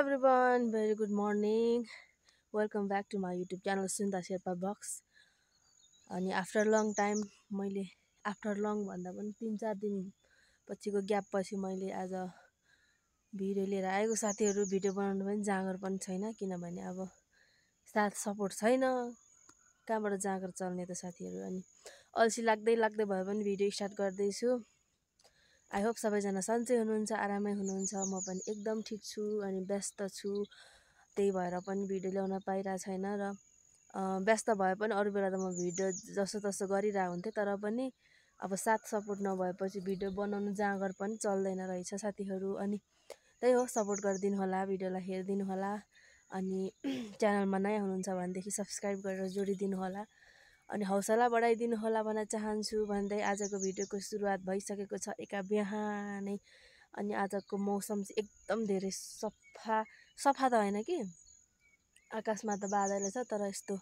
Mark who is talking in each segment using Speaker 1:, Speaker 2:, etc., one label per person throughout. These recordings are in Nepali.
Speaker 1: everyone, very good morning. Welcome back to my YouTube channel Sunda Sherpa Box. अनि आफ्टर लङ टाइम मैले आफ्टर लङ भन्दा पनि 3-4 दिन पछिको ग्याप पछि मैले आज भिडियो लिएर आएको। साथीहरु भिडियो बनाउनु पनि जाँगर पनि छैन, किनभने अब साथ सपोर्ट छैन, कहाँबाट जाँगर चल्ने त साथीहरु। अनि अल्छी लाग्दै भए पनि भिडियो स्टार्ट गर्दै छु। आई होप सबैजना सन्चै हुनुहुन्छ, आरामै हुनुहुन्छ। म पनि एकदम ठीक छु अनि व्यस्त छु, त्यही भएर पनि भिडियो ल्याउन पाइरा छैन। र व्यस्त भए पनि अरु बेला त म भिडियो जसो तसो गरिरा हुन्थे, तर पनि अब साथ सपोर्ट नभएपछि भिडियो बनाउनु जाँगर पनि चल्दैन रहेछ साथीहरु। अनि त्यही हो, सपोर्ट गरिदिनु होला, भिडियोलाई हेरिदिनु होला। अनि च्यानलमा नयाँ हुनुहुन्छ भनेदेखि सब्स्क्राइब गरेर जोडिदिनु होला अनि हौसला बढाइदिनु होला भन्न चाहन्छु। भन्दै आजको भिडियोको सुरुवात भइसकेको छ एका बिहानै। अनि आजको मौसम चाहिँ एकदम धेरै सफा त हैन कि, आकाशमा त बादल छ, तर यस्तो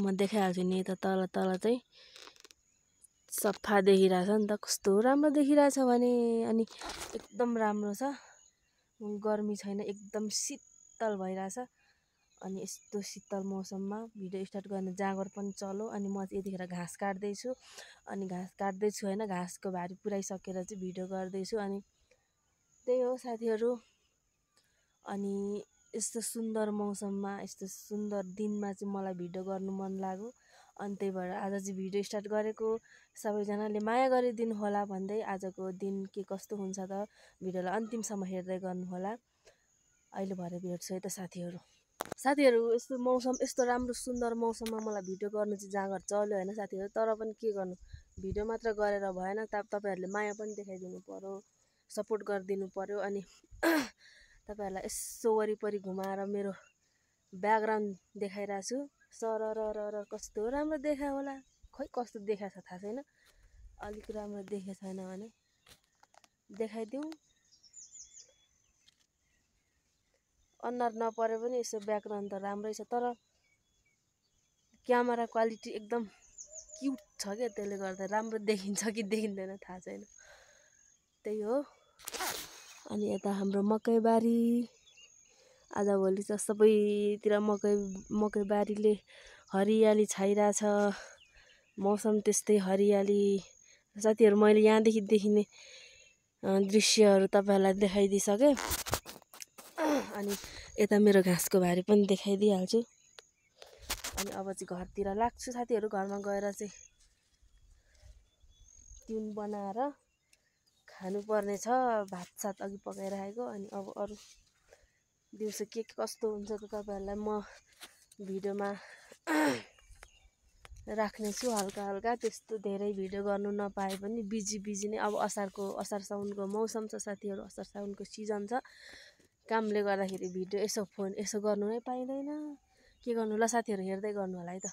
Speaker 1: म देखाइहाल्छु नि, त तल चाहिँ सफा देखिरहेछ नि त, कस्तो राम्रो देखिरहेछ भने। अनि एकदम राम्रो छ, गर्मी छैन, एकदम शीतल भइरहेछ। अनि यस्तो शीतल मौसममा भिडियो स्टार्ट गर्न जाँगर पनि चलो। अनि म चाहिँ यतिखेर घाँस काट्दै छु। अनि घाँस काट्दै छु हैन, घाँसको भारी पुराइसकेर चाहिँ भिडियो गर्दै छु। अनि त्यही हो साथीहरु। अनि यस्तो सुन्दर मौसममा, यस्तो सुन्दर दिनमा चाहिँ मलाई भिडियो गर्नु मन लाग्यो। अनि त्यही भएर आज चाहिँ भिडियो स्टार्ट गरेको। सबैजनाले माया गरिदिनु होला भन्दै आजको दिन के कस्तो हुन्छ त भिडियोलाई अन्तिमसम्म हेर्दै गर्नु होला। अहिले भरे भेट्छु है त साथीहरु। यस्तो मौसम, यस्तो राम्रो सुन्दर मौसममा मलाई भिडियो गर्नु चाहिँ जाँगर चल्यो हैन साथीहरु। तर पनि के गर्नु, भिडियो मात्र गरेर भएन, तपाईहरुले माया पनि देखाइदिनु पर्यो, सपोर्ट गरिदिनु पर्यो। अनि तपाईहरुलाई यसो वरिपरि घुमाएर मेरो ब्याकग्राउन्ड देखाइरा छु। सरररर कस्तो राम्रो देखा होला, खै कस्तो देखाछ थाहा छैन। अलिक राम्रो देखे छैन भने देखाइदिऊ। अनुहार नपरे पनि यसो ब्याकग्राउन्ड त राम्रै छ, तर क्यामेरा क्वालिटी एकदम क्युट छ के, त्यसले गर्दा राम्रो देखिन्छ कि देखिँदैन थाहा छैन। त्यही हो। अनि यता हाम्रो मकैबारी, आजभोलि त सबैतिर मकैबारीले हरियाली छाइरहेछ। मौसम त्यस्तै हरियाली साथीहरु। मैले यहाँदेखि देखिने दृश्यहरु तपाईहरुलाई देखाइदिसके। अनि यता मेरो घाँसको भारी पनि देखाइदिहाल्छु। अनि अब चाहिँ घरतिर लाग्छु साथीहरु। घरमा गएर चाहिँ तिउन बनाएर खानु पर्ने छ। भात सात अघि पकाइराखेको। अनि अब अरु दिउँसो के कस्तो हुन्छ त तपाईहरुलाई म भिडियोमा राख्ने छु हल्का हल्का। त्यस्तो धेरै भिडियो गर्नु नपाए पनि बिजी नै। अब असार साउनको मौसम छ साथीहरु, असार साउनको सिजन छ। कामले गर्दाखेरि भिडियो फोन यसो गर्नु नै पाइदैन। के गर्नु, ल साथीहरु हेर्दै गर्नु होला है त।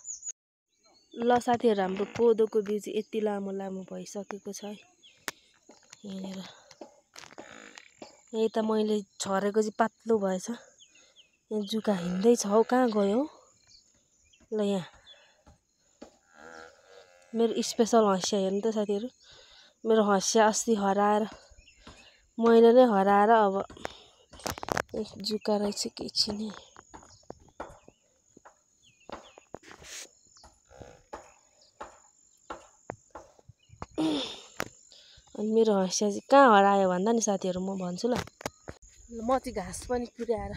Speaker 1: ल साथीहरु, हाम्रो कोदोको बीज यति लामो भइसकेको छ है। यहाँनिर यही त मैले छरेको चाहिँ पातलो भएछ। यहाँ जुका हिँड्दै छ हौ, कहाँ गयो? ल यहाँ मेरो स्पेशल हँसिया हेर्नु त साथीहरु। मेरो हँसिया अस्ति हराएर, मैले नै हराएर अब जुका रहेछ के छिने। अनि मेरो हँसिया चाहिँ कहाँ हरायो भन्दा नि साथीहरु म भन्छु ल। म चाहिँ घाँस पनि पुर्याएर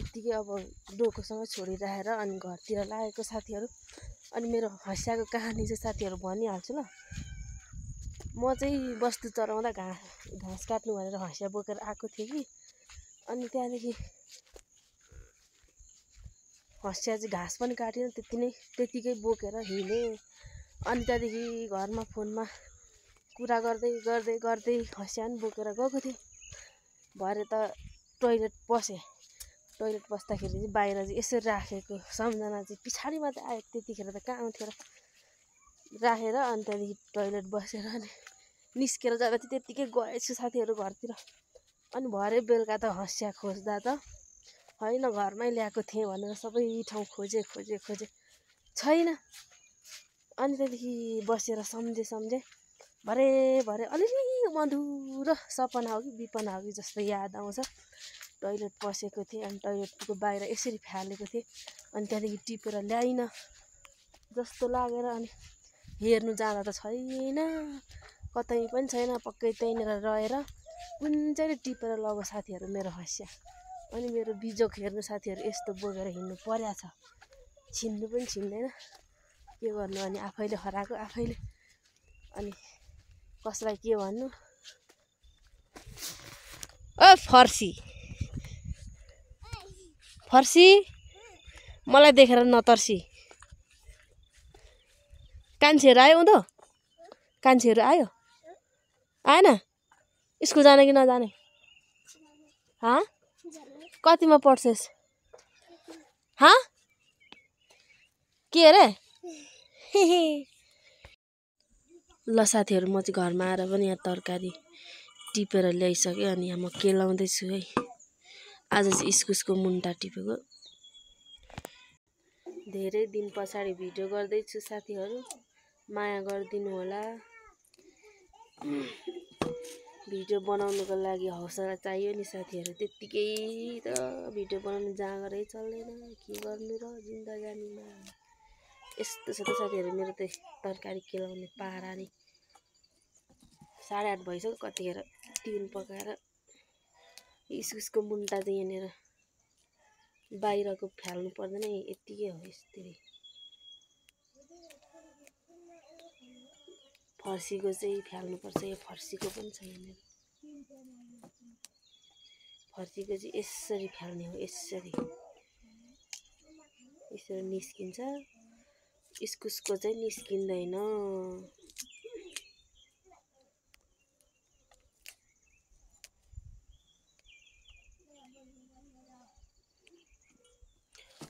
Speaker 1: यतिकै अब डोकोसँग छोडिराखेर अनि घरतिर लागेको साथीहरु। अनि मेरो हँसियाको कहानी चाहिँ साथीहरु भनिहाल्छु ल। म चाहिँ बस्तु चराउँदा घाँस काट्नु भनेर हँसिया बोकेर आएको थिएँ कि। अनि त्यहाँदेखि हँसिया चाहिँ घाँस पनि काटेन, त्यतिकै बोकेर हिँडेँ। अनि त्यहाँदेखि घरमा फोनमा कुरा गर्दै हँसिया पनि बोकेर गएको थिएँ। भरे त टोइलेट पसेँ। टोइलेट पस्दाखेरि चाहिँ बाहिर चाहिँ यसो राखेको सम्झना चाहिँ पछाडि मात्रै आयो। त्यतिखेर त कहाँ आउँथ्यो र। राखेर अनि त्यहाँदेखि टोइलेट बसेर अनि निस्केर जाँदा चाहिँ त्यतिकै गएछु साथीहरु घरतिर। अनि भरे बेलुका त हँसिया खोज्दा त हैन, घरमै ल्याएको थिएँ भनेर सबै ठाउँ खोजे छैन। अनि त्यहाँदेखि बसेर सम्झे भरे अलिअलि मधुरो सपना हो कि विपना हो कि जस्तो याद आउँछ। टोइलेट पसेको थिएँ अनि टोइलेटको बाहिर यसरी फालेको थिएँ अनि त्यहाँदेखि टिपेर ल्याइन जस्तो लागेर अनि हेर्नु जाँदा त छैन, कतै पनि छैन, पक्कै त्यहीँनिर रहेर कुन चाहिँ टिपेर लग्यो साथीहरू मेरो हँसिया। अनि मेरो बिजोग हेर्नु साथीहरू यस्तो बोकेर हिँड्नु पर्या छ, छिन्नु पनि छिन्दैन, के गर्नु अनि आफैले हराएको आफैले। अनि कसलाई के भन्नु। ओ फर्सी फर्सी मलाई देखेर नतर्सी। कान्छेहरू आयो उँधो, कान्छेहरू आयो आएन? स्कुल जाने कि नजाने? कतिमा पढ्छस्? के अरे? ल साथीहरू म चाहिँ घरमा आएर पनि यहाँ तरकारी टिपेर ल्याइसकेँ अनि यहाँ म केलाउँदैछु है। आज चाहिँ इस्कुसको मुन्टा टिपेको। धेरै दिन पछाडि भिडियो गर्दैछु साथीहरू, माया गरिदिनु होला। भिडियो बनाउनुको लागि हौसला चाहियो नि साथीहरू, त्यत्तिकै त भिडियो बनाउनु जाँगरै चल्दैन, के गर्नु र जिन्दगानीमा। यस्तो छ त साथीहरू मेरो त तरकारी केलाउने पारा नि। 8:30 भइसक्यो कतिखेर तिउन पकाएर। इस्कुसको मुन्टा चाहिँ यहाँनिर बाहिरको फ्याल्नु पर्दैन, यत्तिकै हो यसरी। फर्सीको चाहिँ फ्याल्नुपर्छ, यो फर्सीको पनि छ यहाँनिर। फर्सीको चाहिँ यसरी फ्याल्ने हो, यसरी निस्किन्छ। इस्कुसको चाहिँ निस्किँदैन।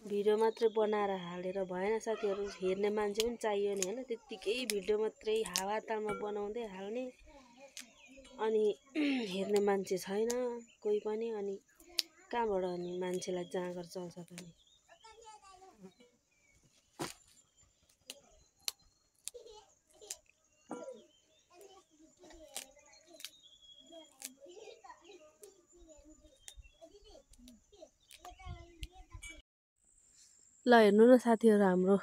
Speaker 1: भिडियो मात्रै बनाएर हालेर भएन साथीहरू, हेर्ने मान्छे पनि चाहियो नि हैन। त्यत्तिकै भिडियो मात्रै हावातालमा बनाउँदै हाल्ने अनि हेर्ने मान्छे छैन कोही पनि, अनि कहाँबाट अनि मान्छेलाई जाँगर चल्छ त नि। ल हेर्नु न साथीहरू, हाम्रो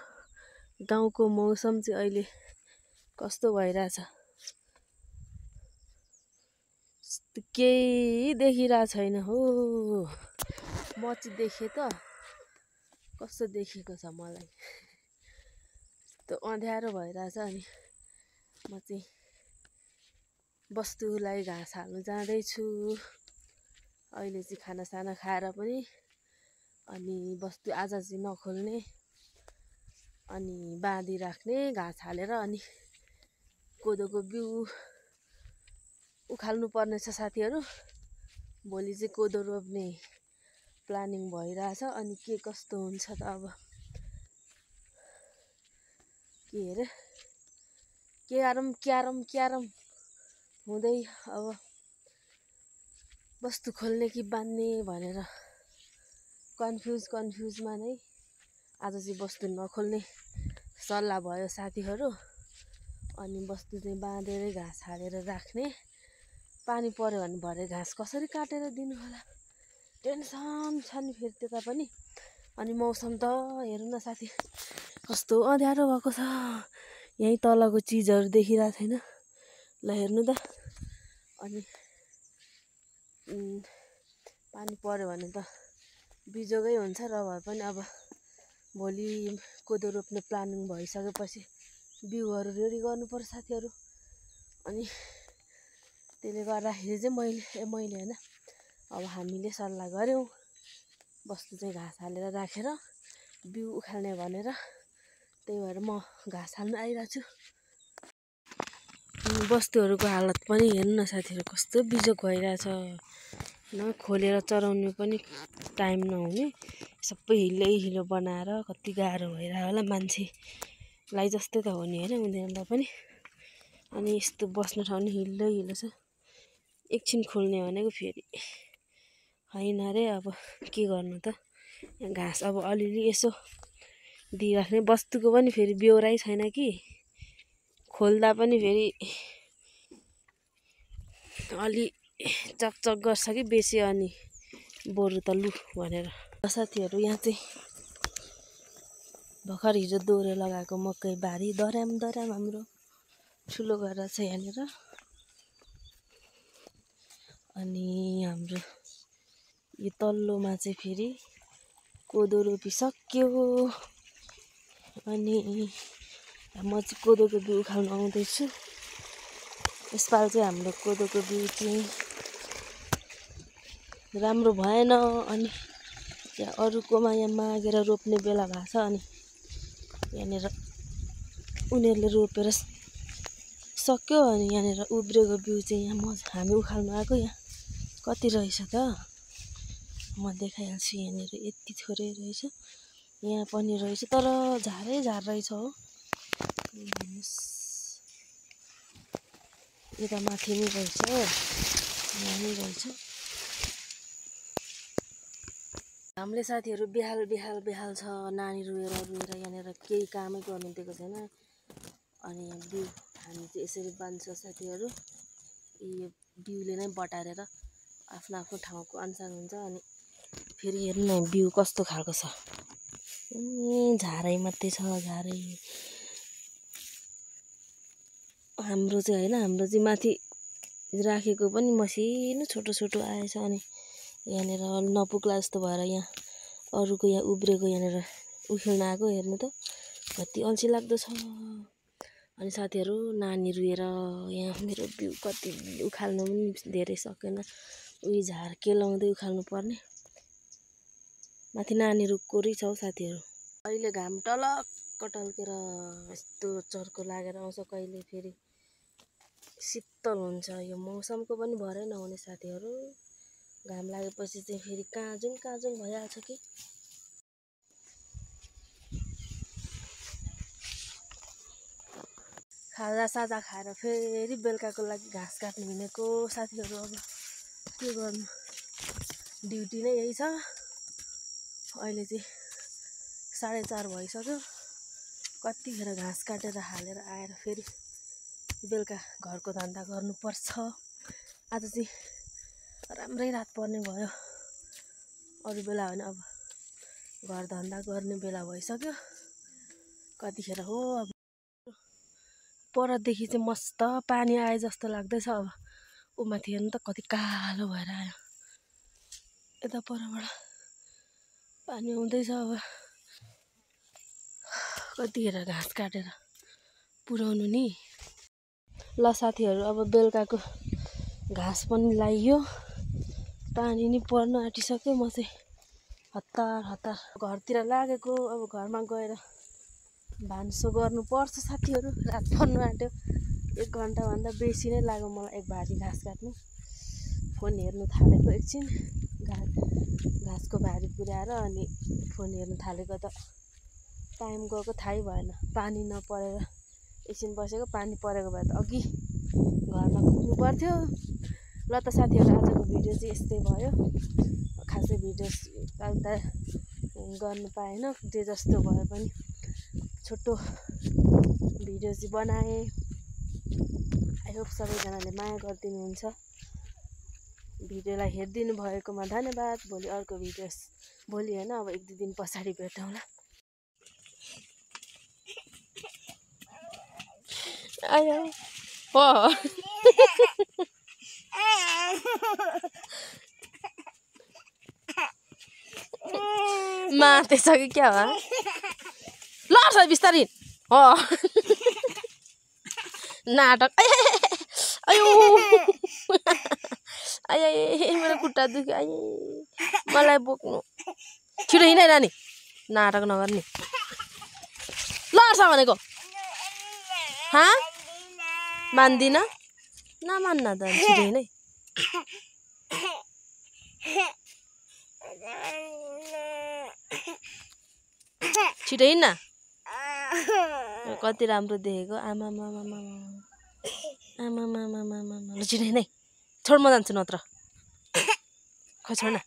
Speaker 1: गाउँको मौसम चाहिँ अहिले कस्तो भइरहेछ, केही देखिरहेको छैन हो। म चाहिँ देखेँ त कस्तो देखेको छ मलाई, यस्तो अँध्यारो भइरहेछ। अनि म चाहिँ बस्तुलाई घाँस हाल्नु जाँदैछु अहिले चाहिँ, खानासाना खाएर पनि। अनि बस्तु आज चाहिँ नखोल्ने अनि बाँधिराख्ने घाँस हालेर। अनि कोदोको बिउ उखाल्नु पर्ने छ साथीहरू, भोलि चाहिँ कोदो रोप्ने प्लानिङ भइरहेछ। अनि के कस्तो हुन्छ त अब, के अरे क्यारम हुँदै अब बस्तु खोल्ने कि बाँध्ने भनेर कन्फ्युजमा नै आज चाहिँ बस्तु नखोल्ने सल्लाह भयो साथीहरू। अनि बस्तु चाहिँ बाँधेरै घाँस हालेर राख्ने। पानी पर्यो भने भरे घाँस कसरी काटेर दिनु होला, टेन्सन छ नि फेरि त्यता पनि। अनि मौसम त हेर्नु न साथी कस्तो अँध्यारो भएको छ, यहीँ तलको चिजहरू देखिरहेको छैन। ल हेर्नु त। अनि पानी पर्यो भने त बिजोगै हुन्छ र भए पनि अब भोलि कोदो रोप्ने प्लानिङ भइसकेपछि बिउहरू रेडी गर्नुपर्छ साथीहरू। अनि त्यसले गर्दाखेरि चाहिँ मैले होइन, अब हामीले सल्लाह गऱ्यौँ बस्तु चाहिँ घाँस हालेर राखेर बिउ उखाल्ने भनेर। त्यही भएर म घाँस हाल्नु आइरहेको छु। बस्तुहरूको हालत पनि हेर्नु न साथीहरू कस्तो बिजोग भइरहेछ, न खोलेर चराउनु पनि टाइम नहुने, सबै हिलो बनाएर कति गाह्रो भइरहेको होला मान्छेलाई जस्तै त हो नि होइन उनीहरूलाई पनि। अनि यस्तो बस्ने ठाउँ नि हिलो छ, एकछिन खोल्ने भनेको फेरि होइन रे। अब के गर्नु त, घाँस अब अलिअलि यसो दिइराख्ने। बस्तुको पनि फेरि बेहोरै छैन कि, खोल्दा पनि फेरि अलि चकचक गर्छ कि बेसी, अनि बरु त लु भनेर। साथीहरू यहाँ चाहिँ भर्खर हिजो दोहोरे लगाएको मकै बारी दर्याम हाम्रो ठुलो गरेर छ यहाँनिर। अनि हाम्रो यो तल्लोमा चाहिँ फेरि कोदो रोपिसक्यो। अनि म चाहिँ कोदोको बिउ उखाल्न आउँदैछु। यसपालि चाहिँ हाम्रो कोदोको बिउ चाहिँ राम्रो भएन। अनि यहाँ अरूकोमा यहाँ मागेर रोप्ने बेला भएको छ। अनि यहाँनिर उनीहरूले रोपेर सक्यो। अनि यहाँनिर उब्रेको बिउ चाहिँ यहाँ हामी उखाल्नु आएको। यहाँ कति रहेछ त म देखाइहाल्छु। यहाँनिर यति थोरै रहेछ, यहाँ पनि रहेछ, तर झारै रहेछ हो। यता माथि नै रहेछ, यहाँ नै रहेछ। हामीले साथीहरू बेहाल छ। नानी रोएर यहाँनिर केही कामै गर्नु दिएको छैन। अनि यहाँ बिउ हामी चाहिँ यसरी बाँध्छ साथीहरू। यो बिउले नै बटारेर आफ्नो ठाउँको अनुसार हुन्छ। अनि फेरि हेर्नु न बिउ कस्तो खालको छ। झारै मात्रै छ, झारै। हाम्रो चाहिँ होइन, हाम्रो चाहिँ माथि राखेको पनि मसिनो छोटो आएछ। अनि यहाँनिर नपुग्ला जस्तो भएर यहाँ अरूको यहाँ उब्रेको यहाँनिर उखेल्न आएको। हेर्नु त कति अल्छी लाग्दो छ। अनि साथीहरू नानी रुएर यहाँ मेरो बिउ कति उखाल्नु पनि धेरै सकेन। उही झार केलाउँदै उखाल्नु पर्ने। माथि नानीहरू कोरी छ साथीहरू। अहिले घाम टलक्क टल्केर यस्तो चर्को लागेर आउँछ। कहिले फेरि शीतल हुन्छ। यो मौसमको पनि भरै नहुने साथीहरू। घाम लागेपछि चाहिँ फेरि काँजुङ भइहाल्छ कि। खाजासाजा खाएर फेरि बेलुकाको लागि घाँस काट्नु हिँडेको साथीहरू। अब के गर्नु, ड्युटी नै यही छ। अहिले चाहिँ 4:30 भइसक्यो। कतिखेर घाँस काटेर हालेर आएर फेरि बेलुका घरको धन्दा गर्नुपर्छ। आज चाहिँ राम्रै रात पर्ने भयो। अरू बेला होइन, अब घर धन्दा गर्ने बेला भइसक्यो। कतिखेर हो अब परदेखि चाहिँ मस्त पानी आए जस्तो लाग्दैछ। अब ऊ माथि हेर्नु त कति कालो भएर आयो। यता परबाट पानी आउँदैछ। अब कतिखेर घाँस काटेर पुर्याउनु नि। ल साथीहरू, अब बेलुकाको घाँस पनि लाइयो, पानी नि पर्न आँटिसक्यो। म चाहिँ हतार घरतिर लागेको। अब घरमा गएर भान्सो गर्नुपर्छ साथीहरू। रात पर्नु आँट्यो। 1 घन्टाभन्दा बेसी नै लाग्यो मलाई एक भारी घाँस काट्नु। फोन हेर्नु थालेको एकछिन घाँसको भारी पुर्याएर अनि फोन हेर्नु थालेको त टाइम गएको थाहै भएन। पानी नपरेर एकछिन बसेको, पानी परेको भए त अघि घरमा पुग्नु पर्थ्यो। ल त साथीहरू, आजको भिडियो चाहिँ यस्तै भयो। खासै भिडियो गर्नु पाएन। जे जस्तो भए पनि छोटो भिडियो चाहिँ बनाएँ। आई होप सबैजनाले माया गरिदिनुहुन्छ। भिडियोलाई हेरिदिनु भएकोमा धन्यवाद। भोलि अर्को भिडियो, भोलि होइन, अब 1-2 दिन पछाडि भेटौँला। आयो हो मार्दैछ कि क्या हो? लड्छ बिस्तारै हो। नाटक। अयो मेरो खुट्टा दुख्यो। मलाई बोक्नु छिटो हिँड नानी, नाटक नगर्ने। लड्छ भनेको मान्दिन, नमान्न त छिटो हिँड। छिटो हिँड्न। कति राम्रो देखेको। आमा छिटो हिँड। छोड, म जान्छु नत्र। खै छोड न।